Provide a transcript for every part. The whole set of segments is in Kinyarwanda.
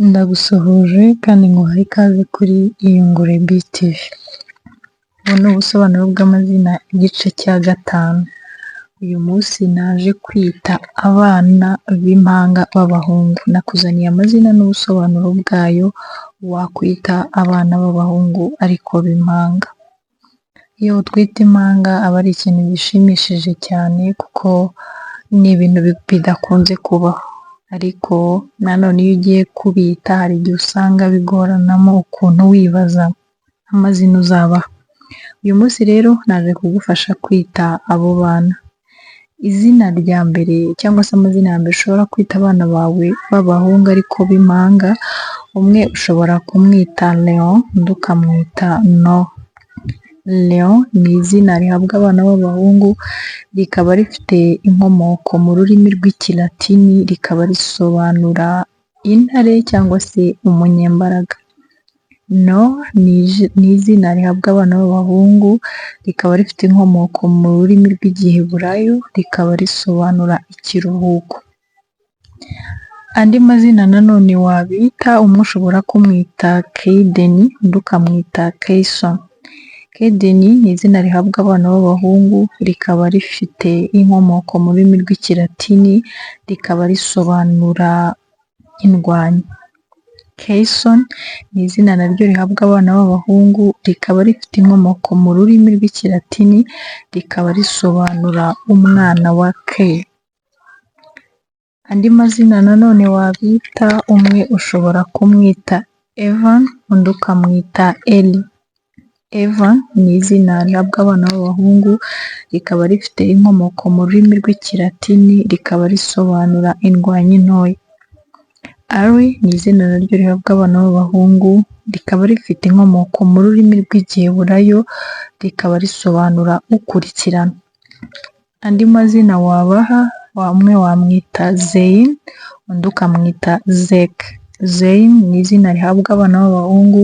Ndagusuhuje kandi nguhaye ikaze kuri Iyungure BTV. Ubu ni ubusobanuro bw'amazina igice cya gatanu. Uyu munsi naje kwita abana b'impanga b'abahungu. Nakuzaniye amazina n'ubusobanuro bwayo wakwita abana b'abahungu ariko b'impanga. Iyo utwite impanga aba ari ikintu gishimishije cyane kuko ni ibintu bidakunze kubaho. Ariko nanone iyo ugiye kubita hari igihe usanga bigoranamo ukuntu wibaza amazina uzabaha. Uyu munsi rero naje kugufasha kwita abo bana. Izina rya mbere cyangwa se amazina ya mbere ushobora kwita abana bawe b'abahungu ariko b'impanga, umwe ushobora kumwita Leon undi ukamwita Noah. Leon ni izina rihabwa abana b'abahungu, rikaba rifite inkomoko mu rurimi rw'Ikilatini, rikaba risobanura intare cyangwa se umunyembaraga. Noah ni izina rihabwa abana b'abahungu, rikaba rifite inkomoko mu rurimi rw'Igiheburayo, rikaba risobanura ikiruhuko. Andi mazina nanone wabita, umwe ushobora kumwita Kayden undi ukamwita Kayson. Kayden ni izina rihabwa abana b'abahungu, rikaba rifite inkomoko mu rurimi rw'Ikilatini, rikaba risobanura indwanyi. Kayson ni izina naryo rihabwa abana b'abahungu, rikaba rifite inkomoko mu rurimi rw'Ikilatini, rikaba risobanura umwana wa Kay. Andi mazina nanone wabita, umwe ushobora kumwita Evan undi ukamwita Eli. Evan ni izina rihabwa abana b'abahungu, rikaba rifite inkomoko mu rurimi rw'Ikilatini, rikaba risobanura indwanyi ntoya. Ari ni izina naryo rihabwa abana b'abahungu, rikaba rifite inkomoko mu rurimi rw'Igiheburayo, rikaba risobanura ukurikirana. Andi mazina wabaha, umwe wamwita Zein undi ukamwita Zek. Zein ni izina rihabwa abana b'abahungu,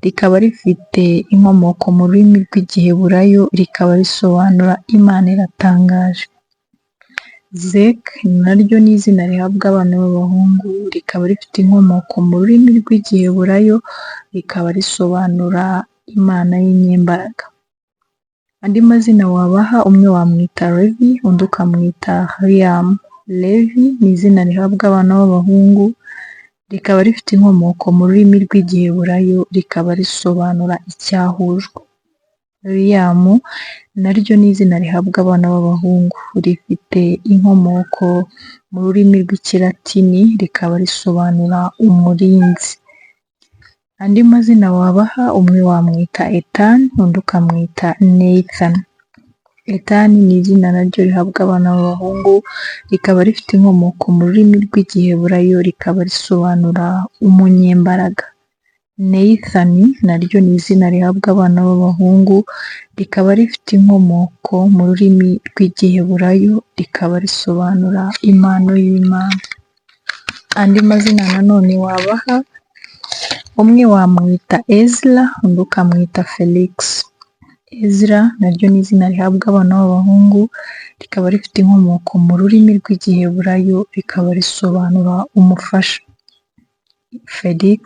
rikaba rifite inkomoko mu rurimi rw'Igiheburayo, rikaba risobanura Imana iratangaje. Zek naryo ni izina rihabwa abana b'abahungu, rikaba rifite inkomoko mu rurimi rw'Igiheburayo, rikaba risobanura Imana y'inyembaraga. Andi mazina wabaha, umwe wamwita Levi undi ukamwita Liam. Levi ni izina rihabwa abana b'abahungu, rikaba rifite inkomoko mu rurimi rw'Igiheburayo, rikaba risobanura icyahujwe. Liam naryo ni izina rihabwa abana b'abahungu, rifite inkomoko mu rurimi rw'Ikilatini, rikaba risobanura umurinzi. Andi mazina wabaha, umwe wamwita Ethan undi ukamwita Nathan. Ethan ni izina naryo rihabwa abana b'abahungu, rikaba rifite inkomoko mu rurimi rw'Igiheburayo, rikaba risobanura umunyembaraga. Nathan naryo ni izina rihabwa abana b'abahungu, rikaba rifite inkomoko mu rurimi rw'Igiheburayo, rikaba risobanura impano y'Imana. Andi mazina nanone wabaha, umwe wamwita Ezra undi ukamwita Felix. Ezra naryo ni izina rihabwa abana b'abahungu, rikaba rifite inkomoko mu rurimi rw'Igiheburayo, rikaba risobanura umufasha. Felix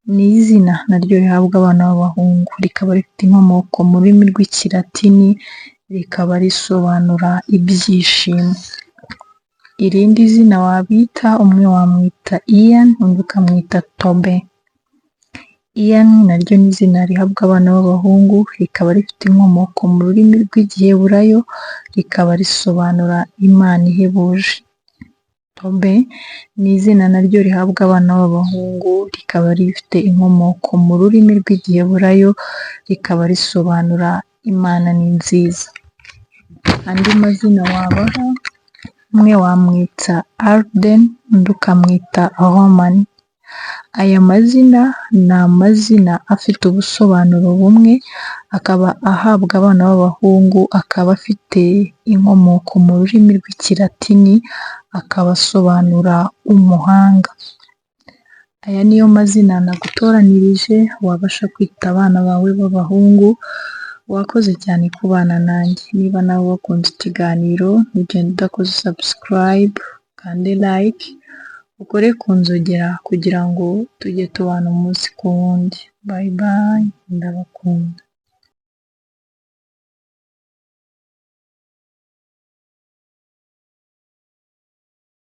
ni izina naryo rihabwa abana b'abahungu, rikaba rifite inkomoko mu rurimi rw'Ikilatini, rikaba risobanura ibyishimo. Irindi zina wabita, umwe wamwita Ian undi ukamwita Tobe. Ian naryo ni izina rihabwa abana b'abahungu, rikaba rifite inkomoko mu rurimi rw'Igiheburayo, rikaba risobanura Imana ihebuje. Tobe ni izina naryo rihabwa abana b'abahungu, rikaba rifite inkomoko mu rurimi rw'Igiheburayo, rikaba risobanura Imana ni nziza. Andi mazina wabaha, umwe wamwita Arden undi ukamwita Roman. Aya mazina ni amazina afite ubusobanuro bumwe, akaba ahabwa abana b'abahungu, akaba afite inkomoko mu rurimi rw'Ikilatini, akaba asobanura umuhanga. Aya niyo mazina nagutoranirije wabasha kwita abana bawe b'abahungu, wakoze cyane kubana nanjye. Niba nawe wakunze ikiganiro ntugende udakoze subscribe, ukande like. ukore ku nzogera kugira ngo tujye tubana umunsi ku wundi. Bye bye, ndabakunda.